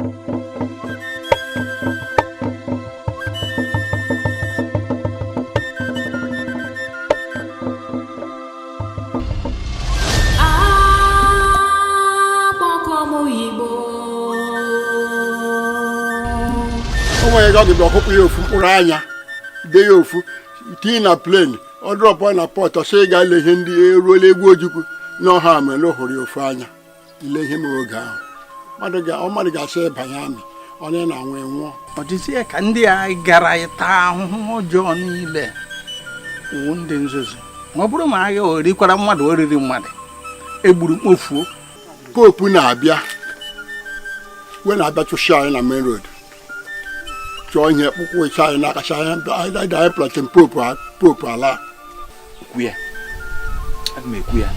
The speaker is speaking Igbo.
O nwere ego ọ ga-ebịa ọkụkụ ya ofu mkpụrụ anya de ya ofu tinye na plane, ọ drop na port, ọsọ ịga ile ihe ndị eruola egwu Ojukwu n'ọha mere na ọ hụrụ ya ofu anya ile ihe mere oge ahụ. Mmadụ ga-asị ịbanye army, ọ na na-anwụ enwụọ. Ọ dịzie ka ndị a gara ịta ahụhụ ọjọọ niile wụ ndị nzuzu, ma ọ bụrụ ma agha o rikwara mmadụ, oriri mmadụ egburu mkpofuo. Pope na-abịa wee na-abịa chụsị anyị na main road, chọọ ihe kpụkwụ ịcha anyị n'aka, cha anyị anyị plantain. Pope, Pope ala. Ekwu ya, aga m ekwu ya.